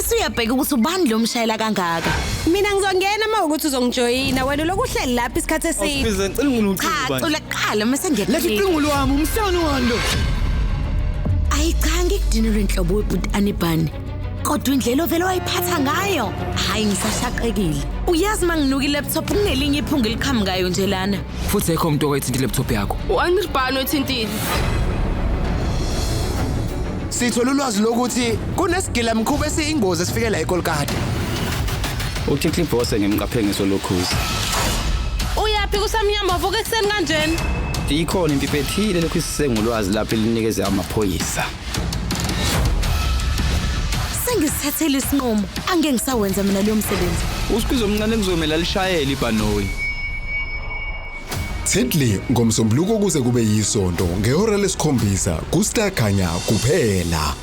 Bese uyabheka ukuthi ubani lo mshayela kangaka. Mina ngizongena uma ukuthi uzongijoyina wena lokhu uhleli lapha isikhathi eside. Awusibize ngicela unginucingo Cha, bandla. cula kuqala mase Letha ngiyakunika. ucingo lwami umsana wami lo. Ayi cha ngikudinile inhlobo webhuti Anibani. Kodwa indlela ovele wayiphatha ngayo, hayi ngisashaqekile. Uyazi manginuka i-laptop kunelinye iphunga eliqhamukayo nje lana. Futhi ekho umuntu owayethinta i-laptop yakho. U-Anirban othintile. Sithola ulwazi lokuthi kunesigila mkhuba esiyingozi esifikela eKolkata. Uthixo ibhose ngimqaphe ngeso lokhuzi. Uyaphi kusamnyama vuka ekuseni kanjena? Ikhona impipho ethile lokhu isisengulwazi lapho elinikeze amaphoyisa. Sengisithathele isinqumo, angeke ngisawenza mina leyo msebenzi. Usikhwizo omncane kuzomela lishayele ibhanoyi. Tindley ngomsombuluko kuze kube yisonto ngehora lesikhombisa kuStar Khanya kuphela.